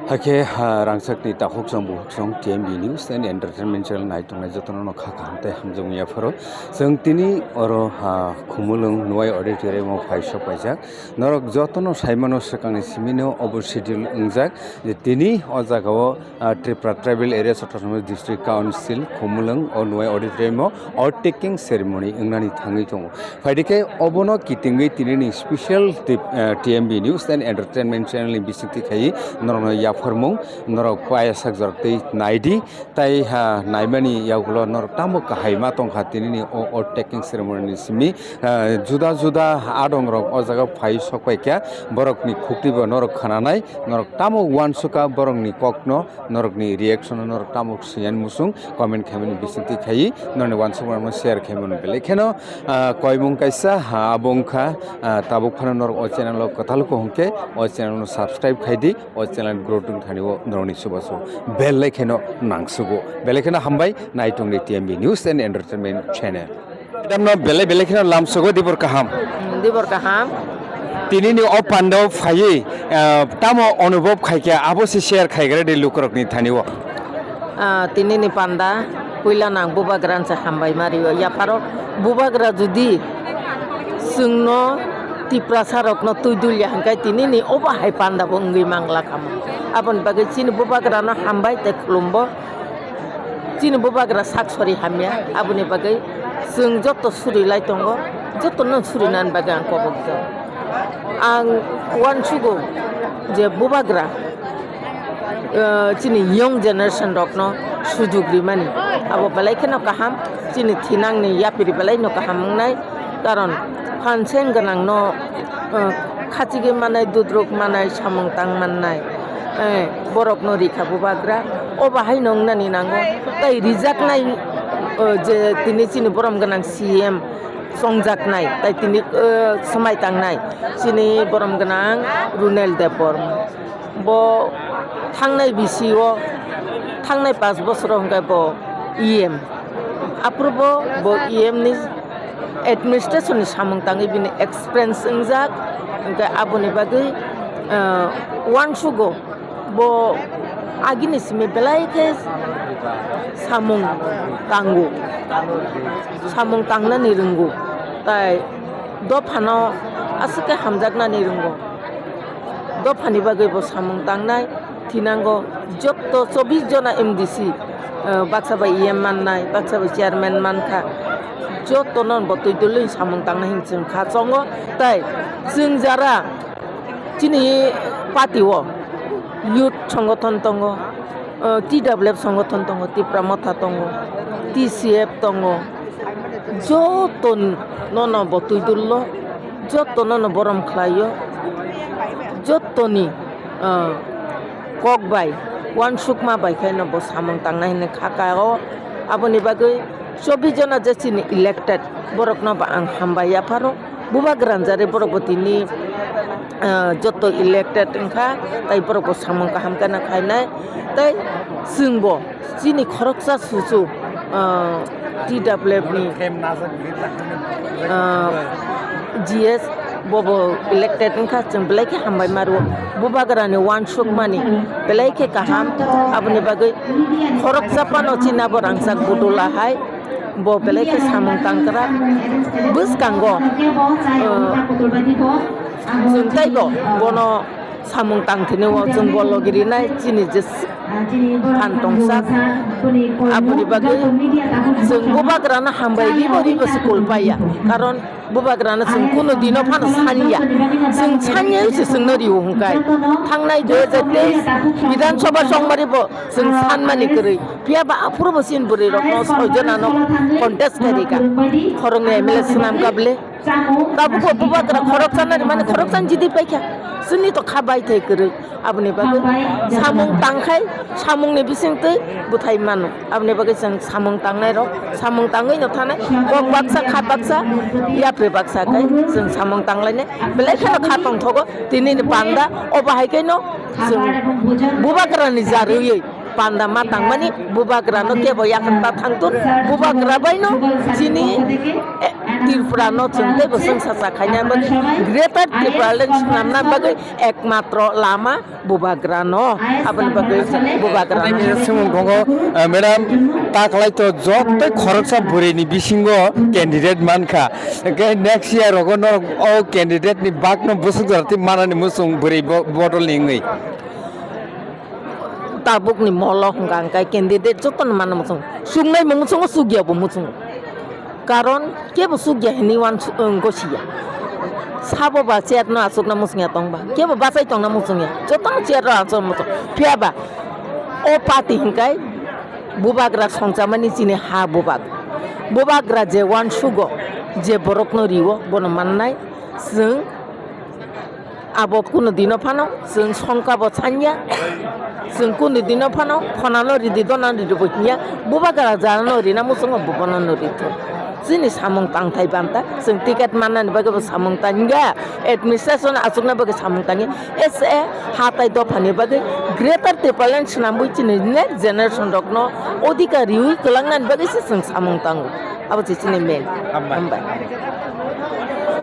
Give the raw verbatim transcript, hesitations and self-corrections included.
Hakhe, ha, rangchakni takhuk chwng bukhuk chwng T M B News and Entertainment Channel nai tongnai jotono no kha kaham tei hamjakmung yapharo. Chwng tini oro, ha, Khumulwng Nuwai Auditorium o phai sok paijak. Norok jotono saimano swkangni simino obo schedule wngjak je tini o jagao, ah, Tripura Tribal Areas Autonomous District Council Khumulwng o Nuwai Auditorium o oath taking ceremony wngnani thangwi tongo. Phaidi khe obono kitingwi tinini special tip-, eh, T M B News and Entertainment Channel ni bisingtwi khaiwi norokno yapharmung, norok paya sak jorok tei naidi, tei ha naimani yagulo norok tamo kahai ma tongkha tinini o oath taking ceremony ni simi, eh, juda juda adongrok o jaga phai sok paikha, borokni khukti bo norok khananai, norok tamo uansukha borokni kokno. Norokni reaction no norok tamo swiyan musung comment khaimani bisingtwi khaiwi norokni uansukmano share khaimani belai kheno, ah, koimung kaisa, ha, abo wngkha, ah, tabuk phano norok o channel o kwtal ko hwnkhe o channel no subscribe khaidi, o channel growth wng thani o norokni chubachu belai kheno nangsugo. Belai kheno hambai naitongni T M B News and Entertainment Channel. Madam no belai belai kheno lamsogo dibor kaham. Hmm, dibor kaham. Tini ni o panda o phaiwi, ah, tamo onubhob khaikha abo se share khaigra de lukurok ni thani o. Ah, tini ni panda puila nang bubagra se hambai mario yapharo bubagra judi chwngno Tiprasa rokno twi dulya hwnkhe tini ni obo hai panda bo wngwi mangla kamo. Aboni bagwi chini bubagra no hambai tei khulumbo. Chini bubagra sak sori hamya, aboni bagwi chwng joto suri lai tongo, jotono suri nani bagwi ang kobok jago. Ang uansugo je bubagra, eh, chini young generation rokno sujuk rimani, abo belai kheno kaham, chini thinangni yapiri belai no kaham wngnai. Karon phan seng gwnangno, eh, khachigwi mannai, dudruk mannai, samung tang mannai, eh, borokno rikha bubagra. O bahaino wngnani nango. Tai rijaknai, eh, je tini chini borom gwnang C M chongjaknai, tai tini, eh, swmai tangnai chini borom gwnang Runel Debbarma. Bo thangnai bisi o, thangnai pash bosoro hwnkhe bo E M. Aphuru bo, bo E M ni administration ni samung tangwi bini experience wngjak, hwnkhe aboni bagwi, ah, uansugo bo agini simi belai khe samung tango, samung tangnani rwngo, tai dophano aswk khe hamjaknani rwngo. Dophani bagwi bo samung tangnai, thinango jotto chobbish jona M D C, eh, baksa bai E M mannai, baksa bai chairman mankha, jottono bo twi dulwi samung tangnai hinwi chwng kha chongo. Tai chwng jara chini party o youth songothon tongo, eh, T W F songothon tongo, Tipra Motha tongo, T C F tongo, joto nono bo twi dullo, joto nono borom khlaio, jotoni, ah, kok bai uansukma bai khe no bo samung tangnai hinwi kha ka o. Aboni bagwi chobbish jona je chini elected borokno bo ang hambai yapharo. Bubagra ni jare borok bo tini, ah, joto elected wngkha, tai borok bo samung kaham khe no khainai, tei chwng bo chini khoroksa susu, ah, T W F ni, ah, G S bobo elected wngkha, chwng belai khe hambai ma rwo. Bubagra ni uansukmani belai khe kaham, aboni bagwi khoroksa phano chini abo rangchak budula hai bo belai khe samung tangkra. Bwskango, ah, chwng teibo bono samung tangthini o chwng bo logi rinai chini je phan tongsa. Aboni bagwi chwng bubagrano hambai ribo ribo se kul paiya, karon bubagrano chwng kuno dino phano sanya, chwng sanya se chwngno rio hwnkhe thangnai dui hajar teis Bidhan Sabha chongmari bo chwng sanmani kwrwi, phiya ba aphuru bo chini bwrwi rokno soi jonano contest khairika, khoroknwi M L A swnam kable. Tabukbo bubagra khoroksa nari mani khoroksa jidi paikha. Chini to kha bai thai kwrwi. Aboni bagwi samung tangkhai, samungni bisingtwi bwthai mano. Aboni bagwi chwng samung tangnai rok, samung tangwi no thanai. Kok baksa, kha baksa, yapri baksa khai chwng samung tanglainai. Belai kheno kha tongthogo tinini panda, obo hai khe no chwng bubagrani jarwi panda ma tangmani bubagrano kebo yakarta thangtun, bubagra baino chini, eh, Tripura no chwng teibo chwngsacha khaina bagwi, Greater Tipraland swnamna bagwi ekmatro lama Bubagra no, aboni bagwi Bubagra no. Swngmung tongo, eh, madam, ta khlai to joto khoroksa bwrwi ni bisingo candidate mankha. Hwnkhe next year rogo norok o candidate ni bak no bwswk jora twi manani muchung bwrwi bo-, bodol ni wngwi. Tabuk ni molo hwnkha hwnkhe candidate joto no mano muchung. Chuknai bo muchungo, chukya bo muchungo. Karon kebo chukya hinwi uansuk, wng, gosiya. Sabo ba chair no achukna muchungya tongba. Kebo bachai tongna muchungya. Jotono chair rok achuk muchung. Phiya ba o party hinkai bubagra songchamani chini ha bubag. Bubagra je uansugo, je borokno riwo, bono mannai. Chwng Abo kunu dino phano chwng songkabo sanya, chwng kunu dino phano khonano ridi, donano ridi bo hinya, bubagra jano rina muchungo bubono no rithok. Chini samung tangthai banta, chwng ticket mannani bagwi bo samung tangya, administration achukna bagwi samung tangya, S A hatai dophani bagwi Greater Tipraland swnambwi chini next generation rokno odhikar riwi kwlangnani bagwi se chwng samung tango. Abo se chini main. Hambai. Hambai.